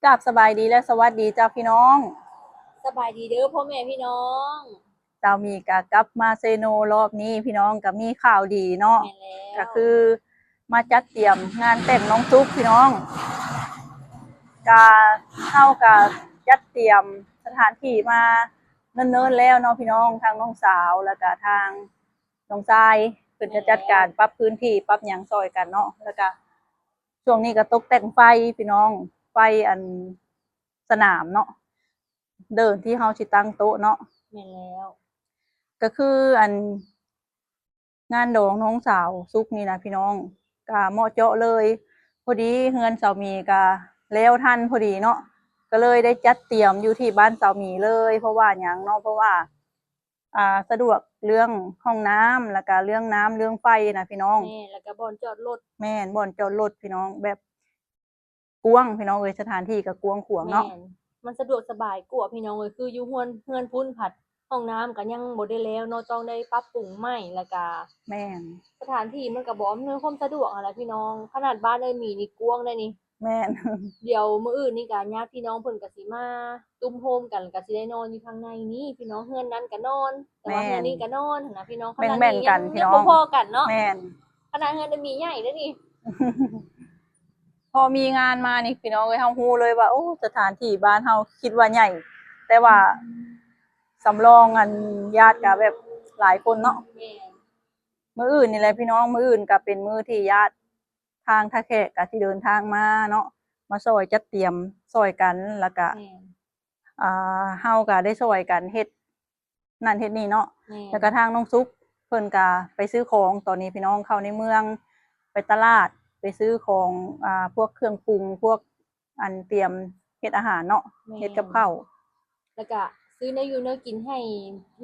ກາບສະບາຍດີ ແລະ ສະຫວັດດີເຈົ້າພີ່ນ້ອງ. ສະບາຍດີເດີພໍ່ແມ່ພີ່ນ້ອງ. ເຈົ້າມີກະກັບມາເຊໂນ ລອບນີ້ພີ່ນ້ອງກະມີຂ່າວດີເນາະ. ແມ່ນແລ້ວ. ກະຄືມາຈັດຕຽມງານແຕ່ງນ້ອງສຸກພີ່ນ້ອງ. ກະ ເຮົາກະຈັດຕຽມສະຖານທີ່ມາເນີນໆແລ້ວເນາະພີ່ນ້ອງ, ທາງນ້ອງສາວ ແລ້ວກະທາງ ນ້ອງຊາຍເພິ່ນຈະຈັດການ ແມ່ນແລ້ວ ປັບພື້ນທີ່ປັບຫຍັງຊ່ອຍກັນເນາະ. ແລ້ວກະຊ່ວງນີ້ກະຕົກແຕ່ງໄຟພີ່ນ້ອງ, ໄຟອັນສະໜາມເນາະ, ເດີ່ນທີ່ເຮົາຊິຕັ້ງໂຕະເນາະ. ແມ່ນແລ້ວ. ກະຄືອັນງານດອງນ້ອງສາວສຸກນີ້ນະພີ່ນ້ອງ ກະເໝາະເຈາະເລີຍ, ພໍດີເຮືອນສາວມີກະແລ້ວທັນພໍດີເນາະ, ກະເລີຍໄດ້ຈັດຕຽມຢູ່ທີ່ບ້ານສາວມີເລີຍ. ເພາະວ່າຫຍັງເນາະ? ເພາະວ່າ ອ່າ ສະດວກເລື່ອງຫ້ອງນ້ຳ ແລ້ວກະເລື່ອງນ້ຳເລື່ອງໄຟນະພີ່ນ້ອງ. ແມ່ນ ແລ້ວກະບ່ອນຈອດລົດ. ແມ່ນ ບ່ອນຈອດລົດພີ່ນ້ອງ ແບບກວ້າງພີ່ນ້ອງເອີຍ, ສະຖານທີ່ກະກວ້າງຂວາງເນາະ. ແມ່ນ ມັນສະດວກສະບາຍກວ່າພີ່ນ້ອງເອີຍ. ຄືຢູ່ເຮືອນ ເຮືອນພຸ້ນພັດຫ້ອງນ້ຳກະຍັງບໍ່ໄດ້ແລ້ວເນາະ, ຕ້ອງໄດ້ປັບປຸງໃໝ່. ແລ້ວກະ ແມ່ນ ສະຖານທີ່ມັນກະບໍ່ອຳນວຍຄວາມສະດວກຫັ້ນແຫຼະພີ່ນ້ອງ. ຂະໜາດບ້ານເອື້ອຍໝີນີ້ກວ້າງໄດ໋ນີ້. ແມ່ນ ດຽວມື້ອື່ນນີ້ກະຍາດພີ່ນ້ອງເພິ່ນກະຊິມາຕຸ້ມໂຮມກັນ ກະຊິໄດ້ນອນຢູ່ທາງໃນນີ້ພີ່ນ້ອງ. ເຮືອນນັ້ນກະນອນ ແຕ່ວ່າ ແມ່ນ ເຮືອນນີ້ກະນອນຫັ້ນນະພີ່ນ້ອງ. ຂະໜາດນີ້ຍັງ ແບ່ງໆກັນພີ່ນ້ອງ ຍັງບໍ່ພໍກັນເນາະ. ແມ່ນ ຂະໜາດເຮືອນເອື້ອຍໝີໃຫຍ່ເດ້ນີ້. ພໍມີງານມານີ້ພີ່ນ້ອງເອີຍ ເຮົາຮູ້ເລີຍວ່າ ໂອ້ ສະຖານທີ່ບ້ານເຮົາຄິດວ່າໃຫຍ່ ແຕ່ວ່າສຳລອງອັນຍາດກະແບບຫຼາຍຄົນເນາະ. ແມ່ນ ມື້ອື່ນນີ້ແຫຼະພີ່ນ້ອງ, ມື້ອື່ນກະເປັນມື້ທີ່ຍາດ ທາງທ່າແຂກກະຊິເດີນທາງມາເນາະ, ມາຊ່ອຍຈັດຕຽມຊ່ອຍກັນ ແລ້ວກະ ແມ່ນ ອ່າ ເຮົາກະໄດ້ຊ່ອຍກັນເຮັດນັ້ນເຮັດນີ້ເນາະ. ແມ່ນ ແລ້ວກະທາງນ້ອງສຸກເພິ່ນກະໄປຊື້ຂອງ, ຕອນນີ້ພີ່ນ້ອງເຂົ້າໃນເມືອງ ໄປຕະຫຼາດ ໄປຊື້ຂອງ ອ່າ ພວກເຄື່ອງປຸງ ພວກອັນຕຽມເຮັດອາຫານເນາະ. ແມ່ນ ເຮັດກັບເຂົ້າ ແລ້ວກະຊື້ແນວຢູ່ແນວກິນໃຫ້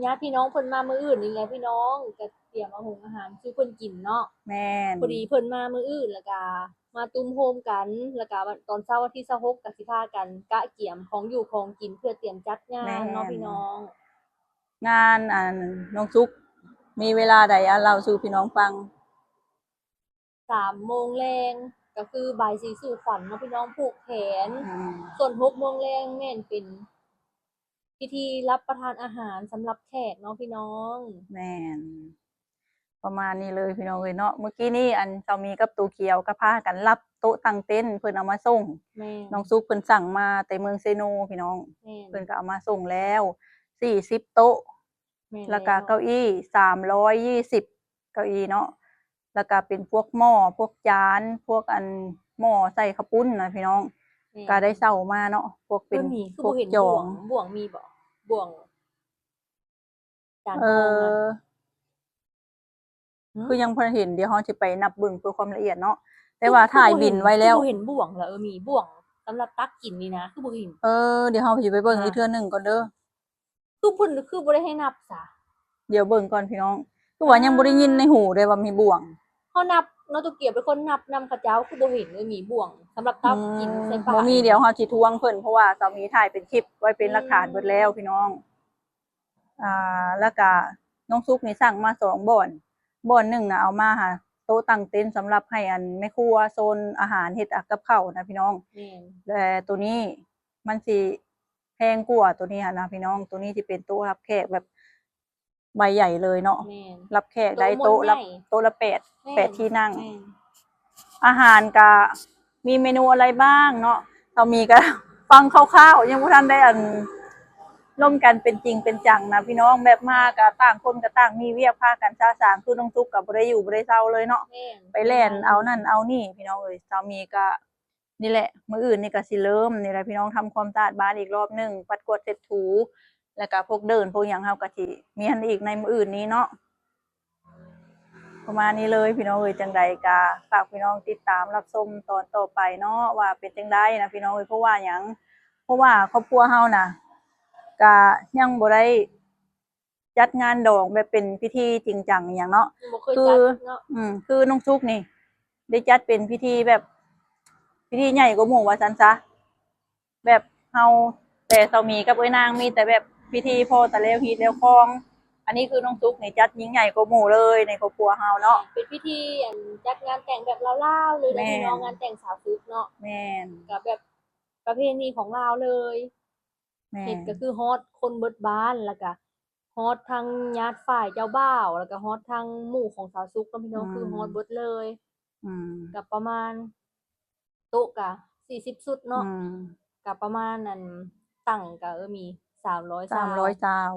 ຍາດພີ່ນ້ອງເພິ່ນມາມື້ອື່ນນີ້ແຫຼະພີ່ນ້ອງ, ກະຕຽມເອົາຫຸງອາຫານສູ່ເພິ່ນກິນເນາະ. ແມ່ນ ພໍດີເພິ່ນມາມື້ອື່ນ ແລ້ວກະມາຕຸ້ມໂຮມກັນ, ແລ້ວກະຕອນເຊົ້າວັນທີຊາວຫົກກະຊິພາກັນກະກຽມຂອງຢູ່ຂອງກິນເພື່ອຕຽມຈັດງານເນາະ. ແມ່ນ ພີ່ນ້ອງ ງານອັນນ້ອງສຸກມີເວລາໃດ ອາ ເລົ່າສູ່ພີ່ນ້ອງຟັງ. ສາມໂມງແລງ ກະຄືບາຍສີສູ່ຂວັນເນາະພີ່ນ້ອງ, ຜູກແຂນ. ອືມ ສ່ວນຫົກໂມງແລງແມ່ນເປັນພິທີຮັບປະທານອາຫານສຳລັບແຂກເນາະພີ່ນ້ອງ. ແມ່ນ ປະມານນີ້ເລີຍພີ່ນ້ອງເອີຍເນາະ. ມື້ກີ້ນີ້ອັນສາວມີກັບໂຕກຽວກະພາກັນລັບໂຕະຕັ້ງເຕັນ ເພິ່ນເອົາມາສົ່ງ. ແມ່ນ ນ້ອງສຸກເພິ່ນສັ່ງມາແຕ່ເມືອງເຊໂນພີ່ນ້ອງ. ແມ່ນ ເພິ່ນກະເອົາມາສົ່ງແລ້ວສີ່ສິບໂຕະ. ແມ່ນ ແລ້ວກະເກົ້າອີ່ສາມຮ້ອຍຍີ່ສິບເກົ້າອີ່ເນາະ, ແລ້ວກະເປັນພວກໝໍ້ ພວກຈານ ພວກອັນໝໍ້ໃສ່ເຂົ້າປຸ້ນນະພີ່ນ້ອງ. ແມ່ນ ກະໄດ້ເຊົ່າມາເນາະ, ພວກເປັນ ເອີ ມີ ຄືບໍ່ເຫັນ ພວກຈອງ ບ່ວງ ບ່ວງມີບໍ່? ບ່ວງ ຈານ ເອີ ທອງນະ. ຫື? ຄືຍັງບໍ່ທັນເຫັນ, ດຽວເຮົາຊິໄປນັບເບິ່ງເພື່ອຄວາມລະອຽດເນາະ, ແຕ່ວ່າຖ່າຍບິນໄວ້ແລ້ວ. ຄືບໍ່ເຫັນ ຄືບໍ່ເຫັນບ່ວງລະ? ເອີ ມີບ່ວງສຳລັບຕັກກິນນີ້ນະ ຄືບໍ່ເຫັນ? ເອີ ດຽວເຮົາຊິໄປເບິ່ງ ອ່າ ອີກເທື່ອໜຶ່ງກ່ອນເດີ. ຄືເພິ່ນ ຄືບໍ່ໄດ້ໃຫ້ນັບຊະ? ດຽວເບິ່ງກ່ອນພີ່ນ້ອງ, ຄືວ່າຍັງບໍ່ໄດ້ຍິນໃນຫູເດ້ວ່າມີບ່ວງ. ເຮົານັບເນາະ, ໂຕກຽວເປັນຄົນນັບນຳເຂົາເຈົ້າ, ຄືບໍ່ເຫັນເລີຍມີບ່ວງສຳລັບຕັກກິນໃສ່ປາກ. ອືມ ບໍ່ມີ, ດຽວເຮົາຊິທວງເພິ່ນ, ເພາະວ່າສາວມີຖ່າຍເປັນຄລິບໄວ້ເປັນຫຼັກຖານເບິດແລ້ວ ອືມ ພີ່ນ້ອງ. ອ່າ ແລ້ວກະນ້ອງສຸກນີ້ສັ່ງມາສອງບ່ອນ, ບ່ອນໜຶ່ງນະເອົາມາຫາໂຕະຕັ້ງເຕັນສຳລັບໃຫ້ອັນແມ່ຄົວໂຊນອາຫານເຮັດ ອາ ກັບເຂົ້ານະພີ່ນ້ອງ. ແມ່ນ ແລະໂຕນີ້ມັນຊິແພງກວ່າໂຕນີ້ຫັ້ນນະພີ່ນ້ອງ, ໂຕນີ້ຊິເປັນໂຕະຮັບແຂກແບບໃບໃຫຍ່ເລີຍເນາະ. ແມ່ນ ຮັບແຂກໄດ້ໂຕະ ໂຕະລະ ໃຫຍ່ ໂຕະລະແປດ ແມ່ນ ແປດທີ່ນັ່ງ. ແມ່ນ ອາຫານກະມີເມນູອະໄລບ້າງເນາະ? ເຮົາມີກະຟັງຄ່າວໆ ຍັງບໍ່ທັນໄດ້ອັນລົມກັນເປັນຈິງເປັນຈັງນະພີ່ນ້ອງ, ແບບມາກະຕ່າງຄົນກະຕ່າງມີວຽກພາກັນຊະຊາງ, ຄືນ້ອງສຸກກະບໍ່ໄດ້ຢູ່ບໍ່ໄດ້ເຊົາເລີຍເນາະ. ແມ່ນ ໄປແລ່ນເອົານັ້ນເອົານີ້ພີ່ນ້ອງເອີຍ. ສາວມີກະນີ້ແຫຼະ ມື້ອື່ນນີ້ກະຊິເລີ່ມນີ້ແຫຼະພີ່ນ້ອງ, ທຳຄວາມສະອາດບ້ານອີກລອບໜຶ່ງ, ປັດກວາດເຊັດຖູ ແລ້ວກະພວກເດີ່ນພວກຫຍັງເຮົາກະຊິມີຫັ້ນອີກໃນມື້ອື່ນນີ້ເນາະ. ປະມານນີ້ເລີຍພີ່ນ້ອງເອີຍ, ຈັ່ງໃດກະຝາກພີ່ນ້ອງຕິດຕາມຮັບຊົມຕອນຕໍ່ໄປເນາະ ວ່າເປັນຈັ່ງໃດນະພີ່ນ້ອງເອີຍ. ເພາະວ່າຫຍັງ? ເພາະວ່າຄອບຄົວເຮົານະ ກະຍັງບໍ່ໄດ້ຈັດງານດອງແບບເປັນພິທີຈິງຈັງອີ່ຫຍັງເນາະ, ຍັງບໍ່ເຄີຍ ຄື ຈັດເນາະ. ອືມ ຄືນ້ອງສຸກນີ້ໄດ້ຈັດເປັນພິທີແບບ ພິທີໃຫຍ່ກວ່າໝູ່ວ່າຊັ້ນຊະ. ແບບເຮົາແຕ່ສາວມີກັບເອື້ອຍນາງມີແຕ່ແບບພິທີພໍ້ຕາແລ້ວຮີດແລ້ວຄອງ, ອັນນີ້ຄືນ້ອງສຸກນີ້ຈັດຍິ່ງໃຫຍ່ກວ່າໝູ່ເລີຍໃນຄອບຄົວເຮົາເນາະ. ເປັນພິທີອັນຈັດງານແຕ່ງແບບລາວໆເລີຍນະ ແມ່ນ ພີ່ນ້ອງ, ງານແຕ່ງສາວສຸກເນາະ. ແມ່ນ ກະແບບ ປະເພນີຂອງລາວເລີຍ. ແມ່ນ ເຮັດກໍຄືຮອດຄົນເບິດບ້ານ ແລ້ວກໍຮອດທັງຍາດຝ່າຍເຈົ້າບ່າວ ແລ້ວກໍຮອດທັງໝູ່ຂອງສາວສຸກເນາະພີ່ນ້ອງ ອືມ ຄືຮອດເບິດເລີຍ. ອືມ ກໍປະມານ ໂຕະກະສີ່ສິບຊຸດເນາະ ອືມ ກະປະມານ ອັນ ຕັ່ງກະ ເອີ ມີສາມຮ້ອຍຊາວ ສາມຮ້ອຍຊາວ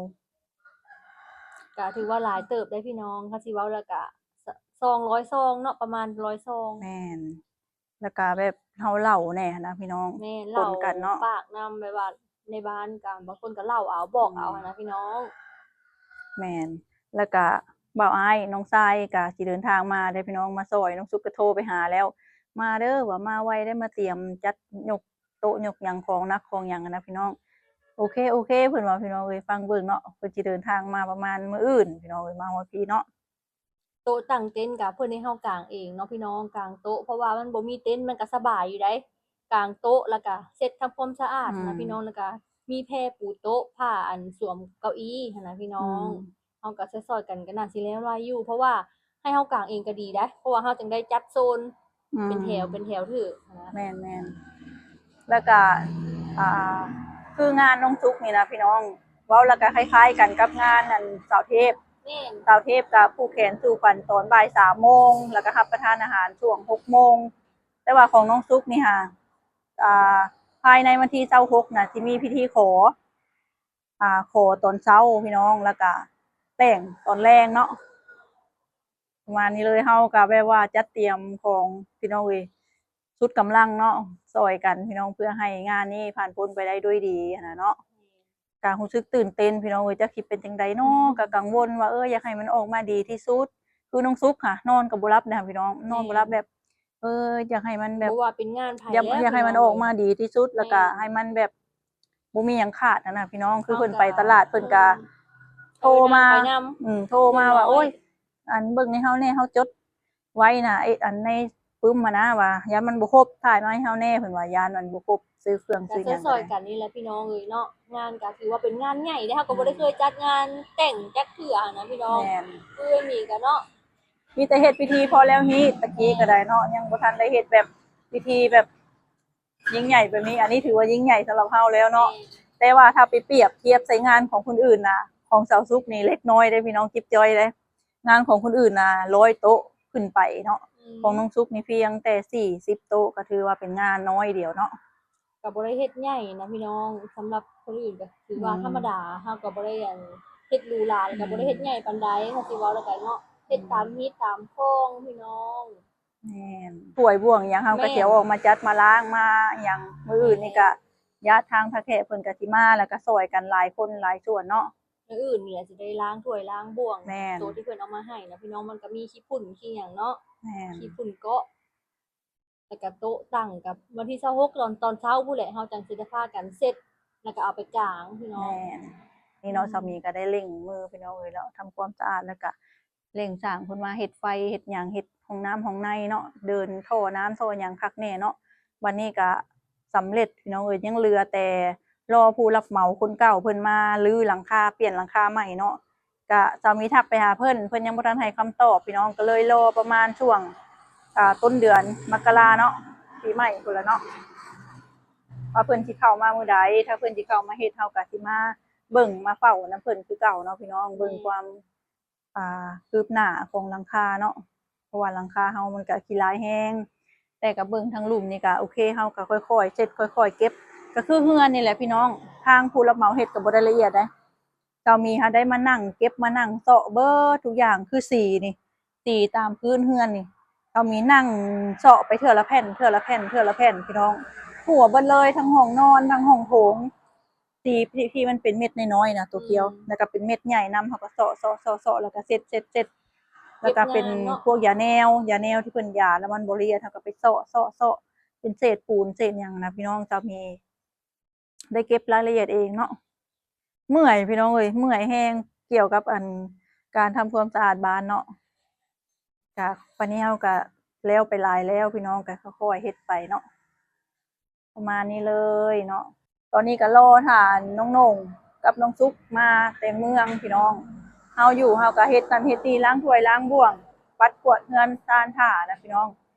ກະຖືວ່າຫຼາຍເຕີບໄດ໋ພີ່ນ້ອງ. ຄັນຊິເວົ້າແລ້ວກະ ສ- ສອງຮ້ອຍຊອງເນາະ ປະມານຮ້ອຍຊອງ. ແມ່ນ ແລ້ວກະແບບເຮົາເລົ່າແດ່ຫັ້ນນະພີ່ນ້ອງ ແມ່ນ ປົນກັນເນາະ ເລົ່າປາກນຳ ແບບວ່າໃນບ້ານກະບາງຄົນກະເລົ່າເອົາ ບອກເອົາ ອືມ ຫັ້ນນະພີ່ນ້ອງ. ແມ່ນ ແລ້ວກະບ່າວອ້າຍນ້ອງຊາຍກະຊິເດີນທາງມາເດ້ພີ່ນ້ອງ ມາຊ່ອຍ. ນ້ອງສຸກກະໂທໄປຫາແລ້ວ ມາເດີ ວ່າມາໄວໄດ໋ ມາຕຽມຈັດຍົກໂຕະຍົກຫຍັງ ຂອງໜັກຂອງຫຍັງຫັ້ນນະພີ່ນ້ອງ. ໂອເຄ ໂອເຄ ເພິ່ນວ່າພີ່ນ້ອງເອີຍ. ຟັງເບິ່ງເນາະ ເພິ່ນຊິເດີນທາງມາປະມານມື້ອື່ນພີ່ນ້ອງເອີຍ ມາຮອດພີ້ເນາະ. ໂຕະຕັ້ງເຕັນກະເພິ່ນໃຫ້ເຮົາກາງເອງເນາະພີ່ນ້ອງ ກາງໂຕະ ເພາະວ່າມັນບໍ່ມີເຕັນ ມັນກະສະບາຍຢູ່ໃດ໋ ກາງໂຕະ ແລ້ວກະເຊັດທຳຄວາມສະອາດຫັ້ນນະ ອືມ ພີ່ນ້ອງ ແລ້ວກະມີແພປູໂຕະ ຜ້າອັນສວມເກົ້າອີຫັ້ນນະພີ່ນ້ອງ. ອືມ ເຮົາກະຊ່ອຍໆກັນ ກະໜ້າຊິແລ້ວໄວຢູ່ ເພາະວ່າໃຫ້ເຮົາກາງເອງກະດີໄດ໋ ເພາະວ່າເຮົາຈັ່ງໄດ້ຈັດໂຊນ ອືມ ເປັນແຖວ ເປັນແຖວຖືກຫັ້ນນະ. ແມ່ນໆ ແລ້ວກະ ອ່າ ຄືງານນ້ອງສຸກນີ້ນະພີ່ນ້ອງ ເວົ້າແລ້ວກະຄ້າຍໆກັນກັບງານ ອັນ ສາວເທບ ແມ່ນ ສາວເທບກະຜູກແຂນສູ່ຂວັນຕອນບ່າຍສາມໂມງ ແລ້ວກະຮັບປະທານອາຫານຊ່ວງຫົກໂມງ. ແຕ່ວ່າຂອງນ້ອງສຸກນີ້ຫາ ອ່າ ພາຍໃນວັນທີຊາວຫົກນະ ຊິມີພິທີຂໍ ອ່າ ຂໍຕອນເຊົ້າພີ່ນ້ອງ ແລ້ວກະແຕ່ງຕອນແລງເນາະ ປະມານນີ້ເລີຍ. ເຮົາກະແບບວ່າຈັດຕຽມຂອງພີ່ນ້ອງເອີຍ ສຸດກຳລັງເນາະ ຊ່ອຍກັນພີ່ນ້ອງ ເພື່ອໃຫ້ງານນີ້ຜ່ານພົ້ນໄປໄດ້ດ້ວຍດີຫັ້ນນະເນາະ. ກະຮູ້ສຶກຕື່ນເຕັ້ນພີ່ນ້ອງເອີຍ ຈັກຊິເປັນຈັ່ງໃດເນາະ ອືມ ກະກັງວົນວ່າ ເອີ ຢາກໃຫ້ມັນອອກມາດີທີ່ສຸດ. ຄືນ້ອງສຸກຫະ ນອນກໍບໍ່ຫຼັບນະພີ່ນ້ອງ ນອນບໍ່ຫຼັບ ແມ່ນ ແບບ ເອີ ຢາກໃຫ້ມັນແບບ ບໍ່ວ່າເປັນງານໃຜ ຢາກ ແລ້ວ ຢາກໃຫ້ມັນ ພີ່ນ້ອງ ອອກມາດີທີ່ສຸດ ແລ້ວກະ ແມ່ນ ໃຫ້ມັນແບບບໍ່ມີຫຍັງຂາດຫັ້ນນະພີ່ນ້ອງ. ຄືເພິ່ນໄປຕະຫຼາດ ເພິ່ນກະ ອືມ ໂທມາ ເອີ ນຳໄປນຳ ອືມ ໂທມາວ່າ ໂອ້ຍ ອັນເບິ່ງໃຫ້ເຮົາແດ່ ເຮົາຈົດໄວ້ນະ ເອະ ອັນໃນປຶ້ມຫັ້ນນະ ວ່າຢ້ານມັນບໍ່ຄົບ ຖ່າຍມາໃຫ້ເຮົາແດ່ ເພິ່ນວ່າຢ້ານມັນບໍ່ຄົບ ຊື້ເຄື່ອງ ກະຊ່ອຍໆກັນນີ້ແຫຼະພີ່ນ້ອງເອີຍເນາະ. ງານກະຖືວ່າເປັນງານໃຫຍ່ເດ້ ເຮົາກໍບໍ່ໄດ້ເຄີຍຈັດງານແຕ່ງຈັກເທື່ອຫັ້ນນະພີ່ນ້ອງ. ແມ່ນ ຄືມີກະເນາະ ມີແຕ່ເຮັດພິທີພໍແລ້ວຮີດ ຕະກີ້ກໍໄດ້ເນາະ ຍັງບໍ່ທັນໄດ້ເຮັດແບບພິທີແບບຍິ່ງໃຫຍ່ແບບນີ້ ອັນນີ້ຖືວ່າຍິ່ງໃຫຍ່ສຳລັບເຮົາແລ້ວເນາະ. ແມ່ນ ແຕ່ວ່າຖ້າໄປປຽບທຽບໃສ່ງານຂອງຄົນອື່ນນະ ຂອງສາວສຸກນີ້ເລັກນ້ອຍເດ້ພີ່ນ້ອງ ຈິບຈ່ອຍເດ້. ງານຂອງຄົນອື່ນນະຮ້ອຍໂຕະຂຶ້ນໄປເນາະ ອືມ ຂອງນ້ອງສຸກນີ້ພຽງແຕ່ສີ່ສິບໂຕະ ກໍຖືວ່າເປັນງານນ້ອຍດຽວເນາະ ກໍບໍ່ໄດ້ເຮັດໃຫຍ່ນະພີ່ນ້ອງ. ສຳລັບຄົນອື່ນກໍຖືວ່າ ອືມ ທຳມະດາ ເຮົາກໍບໍ່ໄດ້ ອັນ ເຮັດຫຼູຫຼາ ແລ້ວກໍ ອືມ ບໍ່ໄດ້ເຮັດໃຫຍ່ປານໃດ ເຮົາຊິເວົ້າແລ້ວກໍເນາະ ເຮັດ ອືມ ຕາມຮີດຕາມຄອງພີ່ນ້ອງ. ແມ່ນ ຖ້ວຍບ່ວງຫຍັງເຮົາກໍ ແມ່ນ ຊິເອົາອອກມາຈັດມາລ້າງມາຫຍັງ ມື້ອື່ນນີ້ກະຍາດທາງທ່າແຂກເພິ່ນກະຊິມາ ແລ້ວກະຊ່ອຍກັນຫຼາຍຄົນຫຼາຍສ່ວນເນາະ. ມື້ອື່ນນີ້ແຫຼະຊິໄດ້ລ້າງຖ້ວຍລ້າງບ່ວງ ແມ່ນ ໂຕທີ່ເພິ່ນເອົາມາໃຫ້ນະພີ່ນ້ອງ ມັນກະມີຂີ້ຝຸ່ນຂີ້ຫຍັງເນາະ ແມ່ນ ຂີ້ຝຸ່ນເກາະ ແລ້ວກະໂຕະຕັ່ງກະວັນທີຊາວຫົກຕອນ ຕອນເຊົ້າພຸ້ນແຫຼະ ເຮົາຈັ່ງຊິໄດ້ພາກັນເຊັດ ແລ້ວກະເອົາໄປກາງພີ່ນ້ອງ. ແມ່ນ ນີ້ເນາະ ອືມ ສາມີກໍໄດ້ເລັ່ງມືພີ່ນ້ອງເອີຍເນາະ ທຳຄວາມສະອາດ ແລ້ວກະ ເລັ່ງສ້າງເພິ່ນວ່າເຮັດໄຟເຮັດຫຍັງ ເຮັດຫ້ອງນ້ຳຫ້ອງໃນເນາະ ເດີນທໍ່ນ້ຳທໍ່ຫຍັງຄັກແນ່ເນາະ. ບັດນີ້ກະສຳເລັດພີ່ນ້ອງເອີຍ ຍັງເຫຼືອແຕ່ລໍຜູ້ຮັບເໝົາຄົນເກົ່າເພິ່ນມາຮື້ຫຼັງຄາ ປ່ຽນຫຼັງຄາໃໝ່ເນາະ. ກະສາມີທັກໄປຫາເພິ່ນ ເພິ່ນຍັງບໍ່ທັນໃຫ້ຄຳຕອບພີ່ນ້ອງ ກໍເລີຍລໍປະມານຊ່ວງ ອ່າ ຕົ້ນເດືອນມັກກະລາເນາະ ປີໃໝ່ພຸ້ນລະເນາະ ວ່າເພິ່ນຊິເຂົ້າມາມື້ໃດ. ຖ້າເພິ່ນຊິເຂົ້າມາເຮັດ ເຮົາກະຊິມາເບິ່ງມາເຝົ້ານຳເພິ່ນຄືເກົ່າເນາະພີ່ນ້ອງ ເບິ່ງຄວາມ ອ່າ ຄືບໜ້າຂອງຫຼັງຄາເນາະ ເພາະວ່າຫຼັງຄາເຮົາມັນກະຂີ້ລາຍແຮງ ແຕ່ກະເບິ່ງທາງລຸ່ມນີ້ກະໂອເຄ ເຮົາກະຄ່ອຍໆເຊັດຄ່ອຍໆເກັບ ກະຄືເຮືອນນີ້ແຫຼະພີ່ນ້ອງ ທາງຜູ້ຮັບເໝົາເຮັດກະບໍ່ໄດ້ລະອຽດໃດ. ສາມີຫາໄດ້ມານັ່ງເກັບມານັ່ງເຊາະເບິດທຸກຢ່າງ ຄືສີນີ້ ສີຕາມພື້ນເຮືອນນີ້ ສາມີນັ່ງເຊາະໄປເທື່ອລະແຜ່ນ ເທື່ອລະແຜ່ນ ເທື່ອລະແຜ່ນພີ່ນ້ອງ ທົ່ວເບິດເລີຍ ທັງຫ້ອງນອນ ທັງຫ້ອງໂຖງ. ທີ່ ທີ່ ທີ່ມັນເປັນເມັດນ້ອຍໆນະ ໂຕກຽວ ອືມ ແລ້ວກໍເປັນເມັດໃຫຍ່ນຳ ເຮົາກໍເຊາະໆໆໆ ແລ້ວກໍເຊັດໆໆ ແລ້ວກໍເປັນ ເກັບງານເນາະ ພວກຢາແນວ ຢາແນວທີ່ເພິ່ນຢາແລ້ວມັນບໍ່ລະອຽດ ເຮົາກໍໄປເຊາະໆໆ ເປັນເສດປູນເສດຫຍັງນະ ພີ່ນ້ອງ ສາມີໄດ້ເກັບລາຍລະອຽດເອງເນາະ. ເມື່ອຍພີ່ນ້ອງເອີຍ ເມື່ອຍແຮງ ກ່ຽວກັບ ອັນ ການທຳຄວາມສະອາດບ້ານເນາະ. ກະປານນີ້ເຮົາກະແລ້ວໄປຫຼາຍແລ້ວ ພີ່ນ້ອງກະຄ່ອຍໆເຮັດໄປເນາະ ປະມານນີ້ເລີຍເນາະ. ຕອນນີ້ກະລໍຖ້ານ້ອງໂໜ່ງກັບນ້ອງສຸກມາແຕ່ເມືອງພີ່ນ້ອງ. ເຮົາຢູ່ເຮົາກະເຮັດນັ້ນເຮັດນີ້ ລ້າງຖ້ວຍລ້າງບ່ວງ ປັດກວາດເຮືອນຊານຖ້ານະພີ່ນ້ອງ.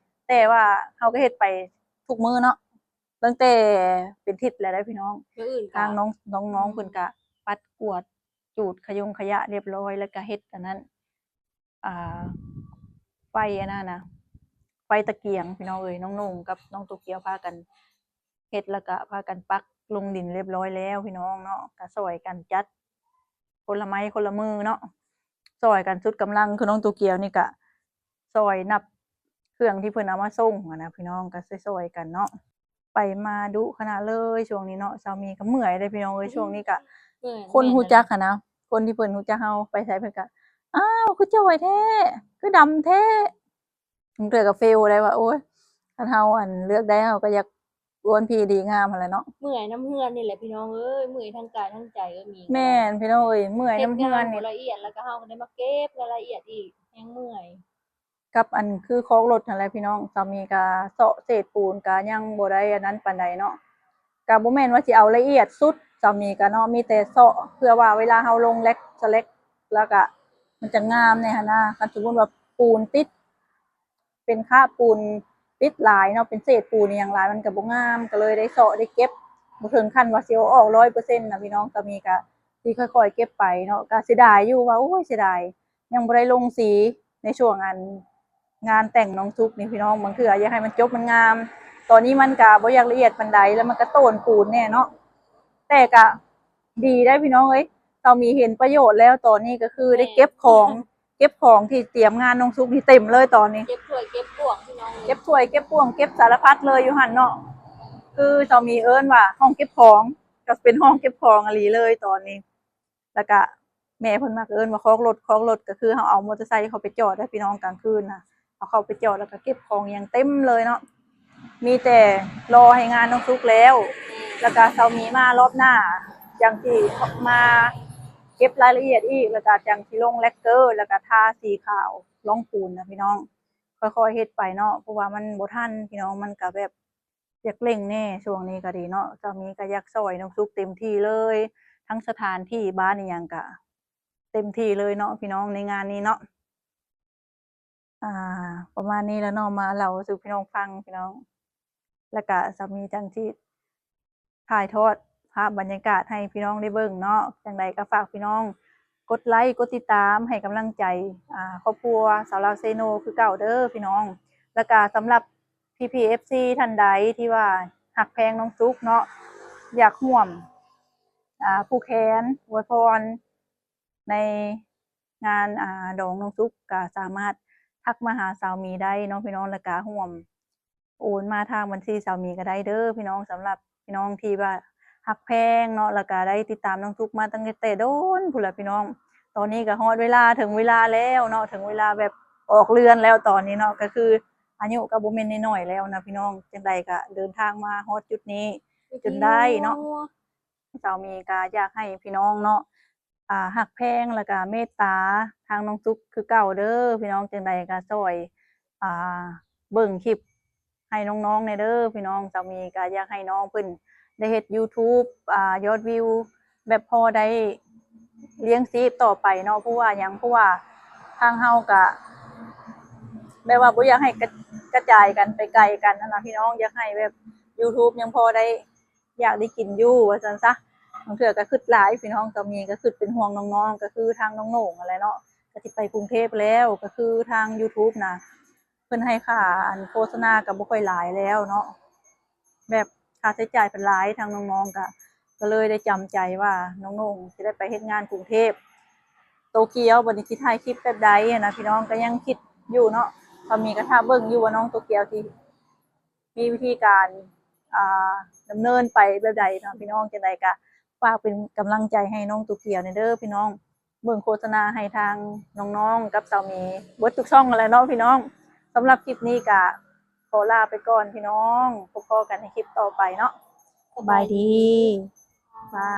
ແຕ່ວ່າເຮົາກະເຮັດໄປທຸກມື້ເນາະ. ຕັ້ງແຕ່ເປັນທິດແລ້ວເດ້ພີ່ນ້ອງ. ມື້ອື່ນກະ ທາງນ້ອງ ນ້ອງໆ ອືມ ເພິ່ນກະປັດກວາດຈູດຂະຍົງຂະຫຍະຮຽບຮ້ອຍ ແລ້ວກະເຮັດອັນນັ້ນ ອ່າ ໄຟອັນນັ້ນນະ ໄຟຕະກຽງພີ່ນ້ອງເອີຍ. ນ້ອງໂໜ່ງກັບນ້ອງໂຕກຽວພາກັນເຮັດ ແລ້ວກະພາກັນປັກລົງດິນຮຽບຮ້ອຍແລ້ວພີ່ນ້ອງເນາະ. ກະຊ່ອຍກັນຈັດ ຄົນລະໄມ້ຄົນລະມືເນາະ ຊ່ອຍກັນສຸດກຳລັງ. ຄືນ້ອງໂຕກຽວນີ້ກະຊ່ອຍນັບເຄື່ອງທີ່ເພິ່ນເອົາມາສົ່ງຫັ້ນນະພີ່ນ້ອງ ກະຊ່ອຍໆກັນເນາະ. ໄປມາດຸຂະໜາດເລີຍຊ່ວງນີ້ເນາະ. ສາວມີກະເມື່ອຍເດ້ພີ່ນ້ອງເອີຍ ອືມ ຊ່ວງນີ້ກະ ເມື່ອຍ ຄົນຮູ້ຈັກຫັ້ນນະ ແມ່ນ ຄົນທີ່ເພິ່ນຮູ້ຈັກເຮົາ ໄປໃສເພິ່ນກະ ອ້າວ ຄືຈ່ອຍແທ້ ຄືດຳແທ້. ບາງເທື່ອກະເຟວໄດ້ວ່າ ໂອ້ຍ ຄັນເຮົາ ອັນ ເລືອກໄດ້ ເຮົາກະຢາກ ອວນຜີດີງາມຫັ້ນແຫຼະເນາະ. ເມື່ອຍນຳເຮືອນນີ້ແຫຼະພີ່ນ້ອງເອີຍ ເມື່ອຍທັງກາຍທັງໃຈ. ເອີ ມີ ແມ່ນພີ່ນ້ອງເອີຍ ເມື່ອຍນຳເຮືອນນີ້ ເຮັດງານບໍ່ລະອຽດ ແລ້ວກະເຮົາກະໄດ້ມາເກັບລາຍລະອຽດອີກ ແຮງເມື່ອຍ. ກັບອັນຄືຄອກລົດຫັ້ນແຫຼະພີ່ນ້ອງ ສາມີກະເຊາະເສດປູນກະຍັງບໍ່ໄດ້ອັນນັ້ນປານໃດເນາະ. ກະບໍ່ແມ່ນວ່າຊິເອົາລະອຽດສຸດ ສາມີກະເນາະ ມີແຕ່ເຊາະເພື່ອວ່າເວລາເຮົາລົງແລັກສະແລັກ ແລ້ວກະມັນຈະງາມແດ່ຫັ້ນນະ. ຄັນສົມມຸດວ່າປູນຕິດ ເປັນຄາບປູນຕິດຫຼາຍເນາະ ເປັນເສດປູນອີ່ຫຍັງຫຼາຍ ມັນກະບໍ່ງາມ ກະເລີຍໄດ້ເຊາະໄດ້ເກັບ ບໍ່ເຖິງຂັ້ນວ່າຊິເອົາອອກຮ້ອຍເປີເຊັນນະພີ່ນ້ອງ. ສາມີກະຊິຄ່ອຍໆເກັບໄປເນາະ. ກະເສຍດາຍຢູ່ວ່າ ໂອ້ຍ ເສຍດາຍ ຍັງບໍ່ໄດ້ລົງສີໃນຊ່ວງອັນງານແຕ່ງນ້ອງສຸກນີ້ພີ່ນ້ອງ. ບາງເທື່ອຢາກໃຫ້ມັນຈົບມັນງາມ ຕອນນີ້ມັນກະບໍ່ຢາກລະອຽດປານໃດ ແລ້ວມັນກະໂຕນປູນແດ່ເນາະ. ແຕ່ກະດີໄດ໋ພີ່ນ້ອງເອີຍ ສາມີເຫັນປະໂຫຍດແລ້ວ ຕອນນີ້ກະຄື ແມ່ນ ໄດ້ເກັບຂອງ ເກັບຂອງທີ່ຕຽມງານນ້ອງສຸກນີ້ເຕັມເລີຍຕອນນີ້ ເກັບຖ້ວຍເກັບບ່ວງພີ່ນ້ອງເອີຍ ເກັບຖ້ວຍເກັບບ່ວງ ເກັບສາລະພັດເລີຍຢູ່ຫັ້ນເນາະ. ຄືສາມີເອີ້ນວ່າຫ້ອງເກັບຂອງ ກະເປັນຫ້ອງເກັບຂອງອີ່ຫຼີເລີຍຕອນນີ້. ແລ້ວກະແມ່ເພິ່ນມັກເອີ້ນວ່າຄອກລົດ ຄອກລົດ ກະຄືເຮົາເອົາມໍເຕີໄຊເຂົ້າໄປຈອດໃຫ້ພີ່ນ້ອງກາງຄືນນະ ເອົາເຂົ້າໄປຈອດ ແລ້ວກະເກັບຂອງອີ່ຫຍັງເຕັມເລີຍເນາະ. ມີແຕ່ລໍໃຫ້ງານນ້ອງສຸກແລ້ວ ແລ້ວກະສາມີມາລອບໜ້າຈັ່ງຊິມາເກັບລາຍລະອຽດອີກ ແລ້ວກະຈັ່ງຊິລົງແລັກເກີ ແລ້ວກະທາສີຂາວລອງປູນນະພີ່ນ້ອງ. ຄ່ອຍໆເຮັດໄປເນາະ ເພາະວ່າມັນບໍ່ທັນພີ່ນ້ອງ ມັນກະແບບຢາກເລັ່ງແດ່ຊ່ວງນີ້ກະດີເນາະ. ສາມີກະຢາກຊ່ອຍນ້ອງສຸກເຕັມທີ່ເລີຍ ທັງສະຖານທີ່ບ້ານອີ່ຫຍັງກະເຕັມທີ່ເລີຍເນາະພີ່ນ້ອງ ໃນງານນີ້ເນາະ. ອ່າ ປະມານນີ້ແຫຼະເນາະ ມາເລົ່າສູ່ພີ່ນ້ອງຟັງພີ່ນ້ອງ ແລ້ວກະສາມີຈັ່ງຊິຖ່າຍທອດພາບບັນຍາກາດໃຫ້ພີ່ນ້ອງໄດ້ເບິ່ງເນາະ. ຈັ່ງໃດກະຝາກພີ່ນ້ອງກົດໄລກົດຕິດຕາມໃຫ້ກຳລັງໃຈ ອ່າ ຄອບຄົວຊາວລາວເຊໂນຄືເກົ່າເດີພີ່ນ້ອງ. ແລ້ວກະສຳລັບພີ່ໆ ເອັຟຊີ ທ່ານໃດທີ່ວ່າຮັກແພງນ້ອງສຸກເນາະ ຢາກຮ່ວມ ອ່າ ຜູກແຂນອວຍພອນ ໃນງານ ອ່າ ດອງນ້ອງສຸກ ກະສາມາດທັກມາຫາສາວມີໄດ້ເນາະພີ່ນ້ອງ ແລ້ວກະຮ່ວມໂອນມາທາງບັນຊີສາວມີກະໄດ້ເດີພີ່ນ້ອງ. ສຳລັບພີ່ນ້ອງທີ່ວ່າຮັກແພງເນາະ ແລ້ວກະໄດ້ຕິດຕາມນ້ອງສຸກມາຕັ້ງແຕ່ດົນພຸ້ນລະພີ່ນ້ອງ ຕອນນີ້ກະຮອດເວລາ ເຖິງເວລາແລ້ວເນາະ ເຖິງເວລາແບບອອກເຮືອນແລ້ວຕອນນີ້ເນາະ ກະຄືອາຍຸກະບໍ່ແມ່ນນ້ອຍໆແລ້ວນະພີ່ນ້ອງ. ຈັ່ງໃດກະເດີນທາງມາຮອດຈຸດນີ້ຈົນໄດ້ເນາະ. ສາວມີກະຢາກໃຫ້ພີ່ນ້ອງເນາະ ອ່າ ຮັກແພງ ແລ້ວກະເມດຕາທາງນ້ອງສຸກຄືເກົ່າເດີພີ່ນ້ອງ. ຈັ່ງໃດກະຊ່ອຍ ອ່າ ເບິ່ງຄລິບໃຫ້ນ້ອງໆແດ່ເດີພີ່ນ້ອງ. ສາວມີກະຢາກໃຫ້ນ້ອງເພິ່ນໄດ້ເຮັດຢູທູບ ອ່າ ຍອດວິວ ແບບພໍໄດ້ລ້ຽງຊີບຕໍ່ໄປເນາະ ເພາະວ່າຫຍັງ ເພາະວ່າທາງເຮົາກະແບບວ່າບໍ່ຢາກໃຫ້ກະ ກະຈາຍກັນໄປໄກກັນຫັ້ນນະພີ່ນ້ອງ. ຢາກໃຫ້ແບບຢູທູບຍັງພໍໄດ້ ຢາກໄດ້ກິນຢູ່ວ່າຊັ້ນຊະ. ບາງເທື່ອກະຄຶດຫຼາຍພີ່ນ້ອງ ສາມີກະຄຶດເປັນຫ່ວງນ້ອງໆ ກະຄືທາງນ້ອງໂໜ່ງຫັ້ນແຫຼະເນາະ ກະຊິໄປກຸງເທບແລ້ວ ກະຄືທາງຢູທູບນະ ເພິ່ນໃຫ້ຄ່າອັນໂຄສະນາກະບໍ່ຄ່ອຍຫຼາຍແລ້ວເນາະ ແບບຄ່າໃຊ້ຈ່າຍເພິ່ນຫຼາຍ ທາງນ້ອງໆກະ ກະເລີຍໄດ້ຈຳໃຈວ່ານ້ອງໂໜ່ງຊິໄດ້ໄປເຮັດງານກຸງເທບ ໂຕກຽວ ບັດນີ້ຊິຖ່າຍຄລິບແບບໃດຫັ້ນນະພີ່ນ້ອງ ກະຍັງຄິດຢູ່ເນາະ. ສາມີກະຖ້າເບິ່ງຢູ່ວ່ານ້ອງໂຕກຽວຊິ ມີວິທີການ ອ່າ ດຳເນີນໄປແບບໃດເນາະພີ່ນ້ອງ. ຈັ່ງໃດກະຝາກເປັນກຳລັງໃຈໃຫ້ນ້ອງໂຕກຽວແດ່ເດີພີ່ນ້ອງ ເບິ່ງໂຄສະນາໃຫ້ທາງນ້ອງໆກັບສາມີເບິດທຸກຊ່ອງຫັ້ນແຫຼະເນາະພີ່ນ້ອງ. ສຳລັບຄລິບນີ້ກະຂໍລາໄປກ່ອນພີ່ນ້ອງ ພົບພໍ້ກັນໃນຄລິບຕໍ່ໄປເນາະ. ສະບາຍດີ. ບາຍ.